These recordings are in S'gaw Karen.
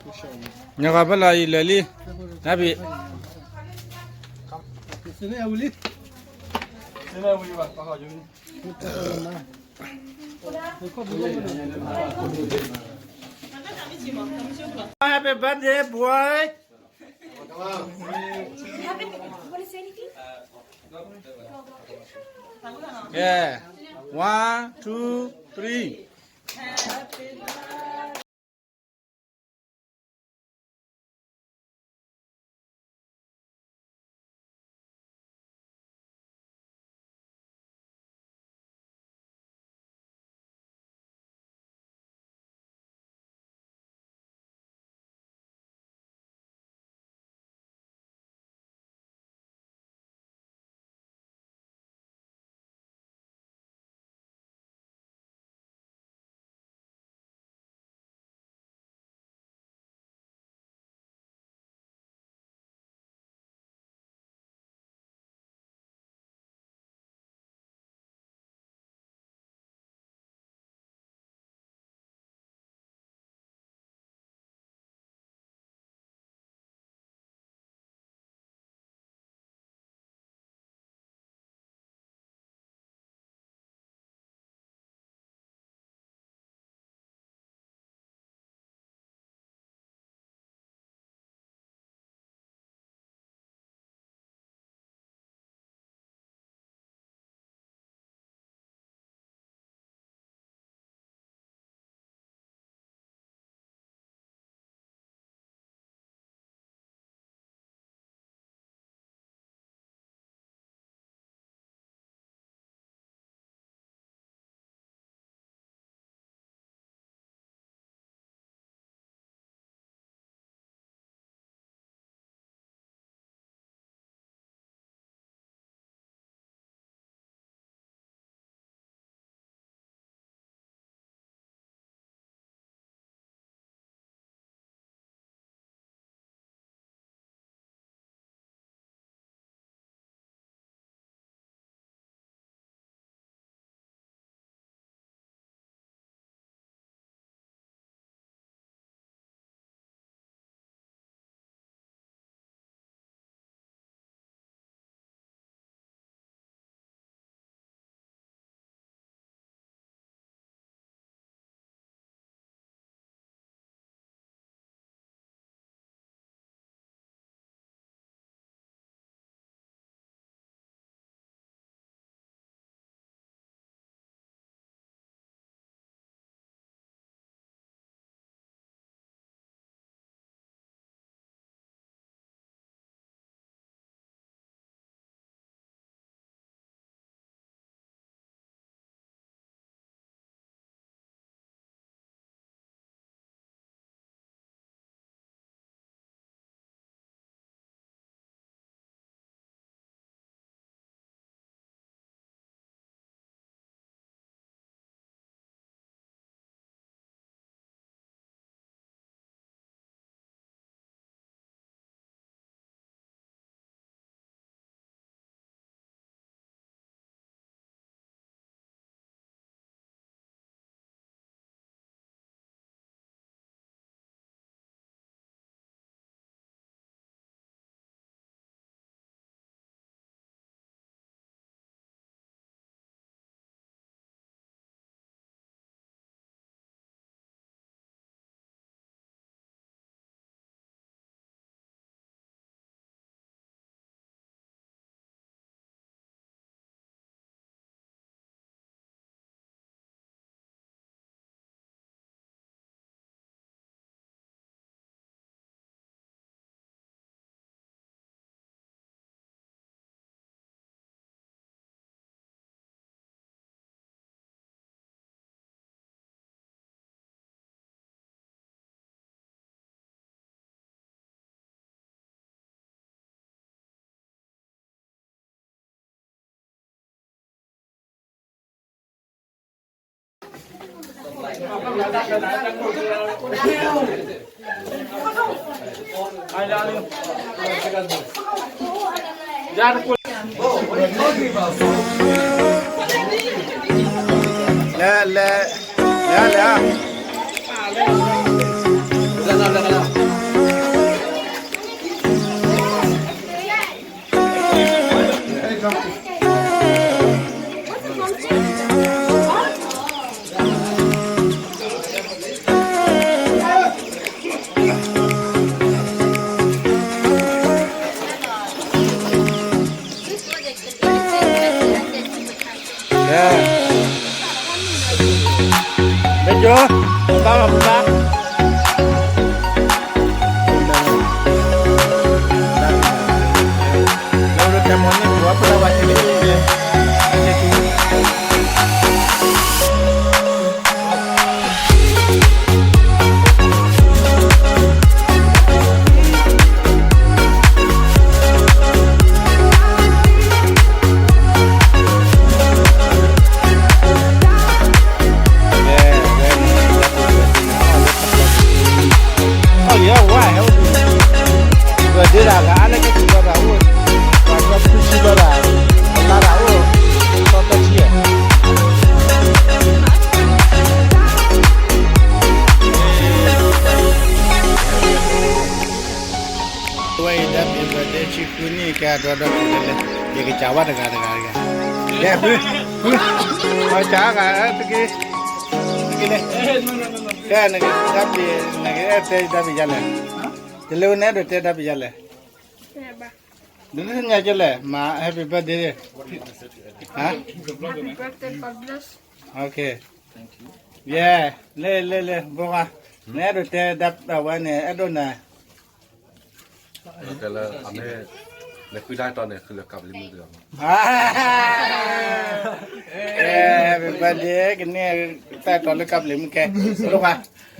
ညီဂီၤဖဲလီၤအံၤလၢာ်လံ, နဘံၣ်, one, two, three.လဲၤ လဲၤ လဲၤ လဲၤ လဲၤ ဝဲအံၤ happy birthday ဆံဃုနံၣ် ကဲဒီဒီလဲၤလဲၤ ယကစးဝဲတဂၤတဂၤတဂၤ ကဲ ဃု ဃု အစးဂၤ တက့ၢ် တက့ၢ်န့ၣ် ကဲ နက happy နကအဲၣ်တဲ happy ယၤလဲၣ် တလၢနအဲၣ်ဒိးတဲ happy ယၤလဲၣ် ဒုးသ့ၣ်ညါကလဲၣ် မၤ happy birthday ဟါ ယဲ လဲၤလဲၤလဲၤ ဘိခွါ နအဲၣ်ဒိးတဲ အဝဲန့ၣ် အဲၣ်ဒိးနၤ တဲလၢအမ့ၢ် နဃုတၢ်တီန့ၣ် ဃုလၢကပလံၤမုၢ်ကလီၤ happy birthday ကန့ၢ်တၢ်တီလၢကပလံၤမုၢ်ကဲ ဘိခွါ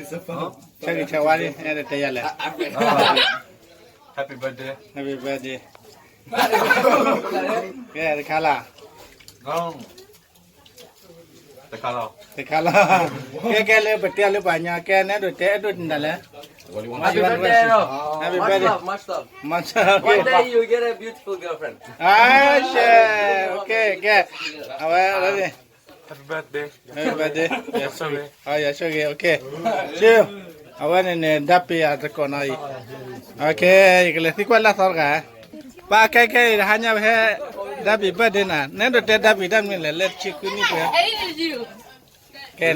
ဆၢဂ့ၤဆၢဝါလံ အဲၣ်ဒိးတဲယၤလဲၣ် happy birthday happy birthday ကဲတခါလီၤ တခါလီၤ တခါလီၤ ကဲကဲလၢပတဲလၢပှၤညီ ကဲနအဲၣ်ဒိးတဲအဲၣ်ဒိးနၤလဲၣ် happy birthday happy birthday much love okay အါရှဲ okay ကဲ အဝဲ happy birthday happy birthday ယွၤဆိၣ်ဂ့ၤ okay ဆူ အဝဲန့ၣ်န့ၣ် happy အတကိးနီၤအံၤ okay ယကလဲၤသံကွၢ်လၢသီတဂၤ ပှၤခဲခဲအံၤ တဟါညါပဟဲ happy birthday နၤ နအဲၣ်ဒိးတဲ happy တၢ်မနုၤလဲၣ် လၢဆံဃုနံၣ်ပှဲၤ ကဲ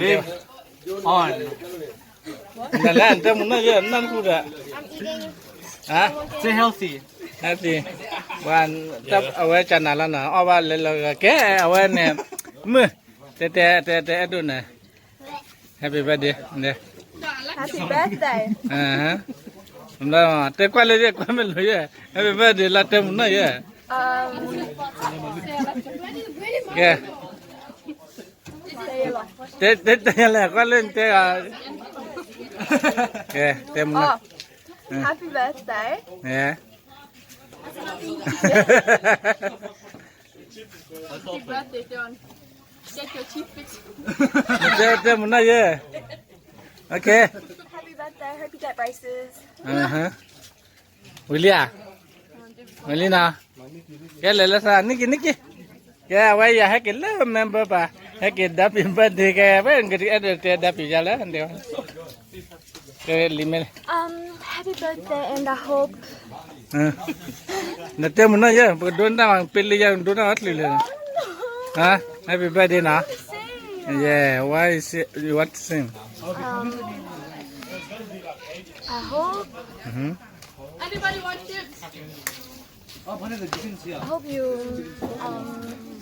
နတဲမုာ်နီၢ်ယဲၢ် နၢ်တခူဒီး stay healthy healthy ပှၤ အဝဲကနၤလီၤနီၤ အီၣ်ဘၣ်လဲၤလီၤ ကဲ အဝဲန့ၣ် မုၢ် တဲတဲတဲတဲအဲၣ်ဒိးနၤ happy birthday တဲ happy birthday တဲကွၢ်လၢယဲၢ် ကွၢ်မ့ၢ်လိာ်ယဲၢ် happy birthday လၢတဲမုာ်နီၢ်ယဲၢ် ကဲ တဲတဲတဲလဲၣ် ကွၢ်လၢနတဲဂၤ ကဲ တဲမုာ်နီၢ် happy birthday တဲတဲမုာ်နီၢ်ယဲၢ် okay happy birthday happy birthday ဝံၤလံဧါ ဝံၤလံနီၤ ကဲလဲၤလၢသး နံၣ်က့ၤ နံၣ်က့ၤ ကဲအဝဲယၤဟဲက့ၤလၢ member ပၢ် ဟဲက့ၤ happy birthday ကဲ ဝဲကအဲၣ်ဒိးတဲ happy ယၤလၢ ကဲလံမ့ၢ် happy birthday and I hope နတဲမုာ်နီၢ်ယဲၢ် ပကဒိနတၢ်မၤ ပ့လံယၤ ဒိနတၢ်မၤတချုးလၢ happy birthday နီၤ yeah why is it you want to sing I hope Anybody want chips? I hope you.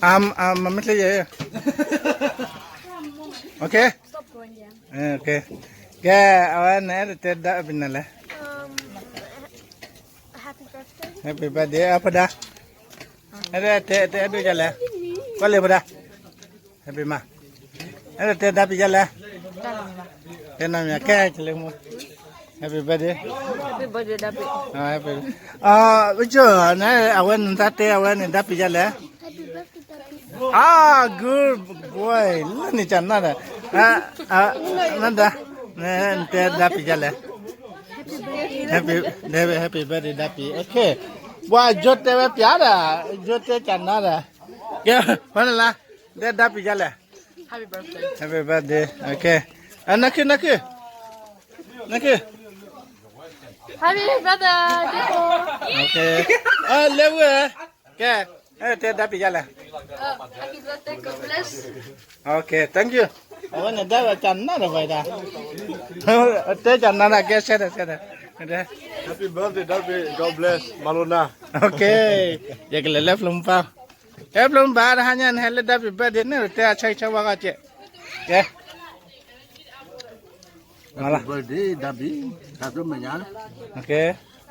Um, um, I'm okay. Stop going there. Okay. ကဲ အဝဲန့ၣ် အဲၣ်ဒိးတဲဒၣ်ပနလဲၣ် Um, happy birthday. Happy birthday အဖဒၣ် အဲၣ်ဒိးတဲ တဲအဲၣ်ဒိးယၤလဲၣ် ကွၢ်လံဖဒၣ် Happy မး အဲၣ်ဒိးတဲဒၣ်ပယဲလဲၣ် တဲနီၢ်မံၤ ကဲကလဲၤမူ Happy birthday Happy birthday ဒၣ်ပ Happy အဝဲနသးတဲအဝဲန့ၣ်ဒၣ်ပယဲလဲၣ် Ah, good boy လၢန့ၣ်ကနၣ်ဒီး နဒၣ် နတဲဒၣ်ပယဲလဲၣ် Happy Happy birthday ဒၣ်ပ okay ပှၤယိတဲဝဲပျါဒီး ယိတဲကနၣ်ဒီး ကဲ ဖဲနလါ တဲဒၣ်ပယဲလဲၣ် Happy birthday နခု နခု နခု Happy birthday လဲၤဝဲ ကဲ တဲဒၣ်ပယဲလဲၣ် Okay thank you အဝဲန့ၣ်ဒၣ်ဝဲကနၣ်ဒီးဝဲဒၣ် တဲကနၣ်ဒီး ကဲ ဆဲဒီး ဆဲဒီး Happy birthday ဒၣ်ပ God bless မၤလိနၤ Okay ယကလဲၤလၢဖျိမုၢ်ပၢ် ဟဲဖျိမုၢ်ပၢ် တဟါညါန့ၣ် ဟဲလၢဒၣ်ပ birthday န့ၣ် တဲအဆၢဂ့ၤဆၢဝါဂီၢ်ကဲ ကဲ Happy birthday ဒၤဘံၣ်, တၢ်သူမဲာ်ညါ,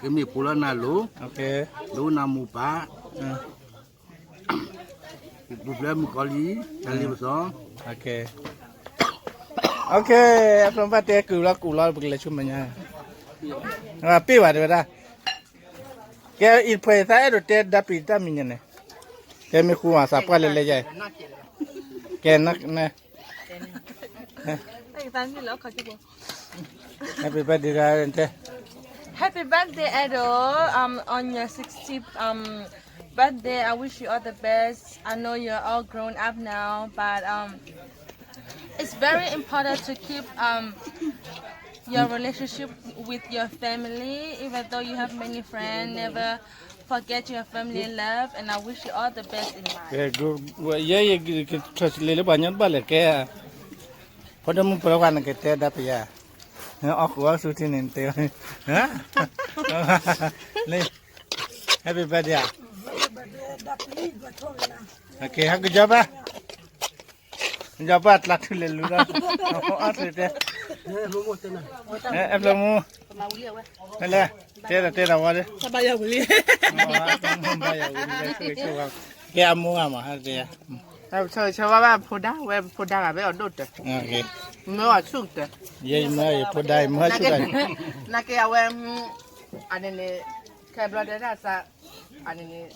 ကမ့ၢ်ဖိလၢနၤလိၤ, ဒိနၤမိၢ်ပၢ်, ပူၤဖျဲးမုၣ်ကီၤလံၤ, တၢ်လ့ပစီ, အဖျိဘၣ်တဲကုၢ်လီၤကုၢ်လီၤ ပကလဲၤဆူမဲာ်ညါ, ပ့ၢ်ဘၣ်တဲဝဲဒၣ်, ကဲအံၤဖဲသးအဲၣ်ဒိးတဲဒၤဘံၣ်တၢ်မံၤညါန့ၣ်, တဲမ့ၢ်ဃူမးသးပှၢ်လဲၤလဲၤယါ, ကဲ Happy birthday တဲ Happy birthday, Edo. Um, on your sixtieth um birthday, I wish you all the best. I know you're all grown up now, but um, it's very important to keep um your relationship with your family, even though you have many friends. Never forget your family love, and I wish you all the best in life. ယဲယကထီၣ်လံလၢပှၤညီတဘၣ်လဲၤကဲ, ဖိဒိၣ်မုၣ်ပှၤကနကတဲဒၣ်ပယါ, အီၣ်ဃုာ်အီၣ်ဆူထံန့ၣ်တဲ, လၢ Happy birthday ဧါ, ဟဲက့ၤကၠီဘၣ်, ကၠီဘၣ်တလးထူလဲၤလူလီၤ, အီၣ်ဆူတဲ, အဲၣ်ဖျိမူ, လဲၤ, တဲဒီးတဲဒီးဝဲဒီး, ဘၣ်ယၤဝံၤလံ, ကဲအမိၢ်ဂၤမး, ဆၢဂ့ၤဆၢဝါဘၣ်ဖိဒါ, ဝဲဖိဒါဂၤဘၣ်အီၤဒိၣ်တၢ်, မ့ၢ်အီၤဆူၣ်တၢ်, ယဲယမ့ၢ်အီၤယဖိဒါ ယမ့ၢ်ဆူၣ်တၢ်, နာ်က့အဝဲ, အန့ၣ်န့ၣ်, ခဲဘျီဒဲဒၣ်စး, အန့ၣ်န့ၣ်,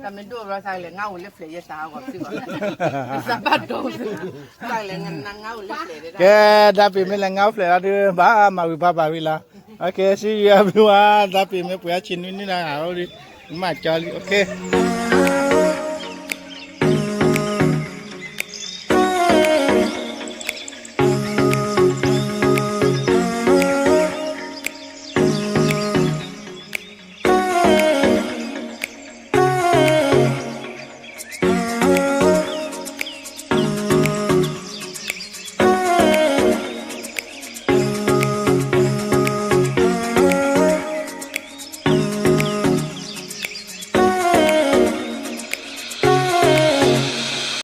တၢ်မ့ၢ်ဒိၣ်ဘျီစးလဲၤငါဝံၤလၢဖျဲးယဲစးအဂီၢ်စ့ၢ်ကီး, စးဘၣ်ဒိ, စးလဲၤငါဝံၤလၢဖျဲးဒဲဒၣ်, ကဲ, ဒၤပ့ၤမ့ၢ်လဲၤငါအိၣ်ဖျဲးလီၤဒုး ဘၣ်မၤဝံၤဘၣ်ဘၣ်ဝံၤလီၤ, okay, see you everyone, ဒၤပ့ၤမ့ၢ်ပှ့ၤအီၣ်ဆံနွံနံၣ်နၤဂၤအိၣ်ဒုး, မၤကၠီလံ, okay.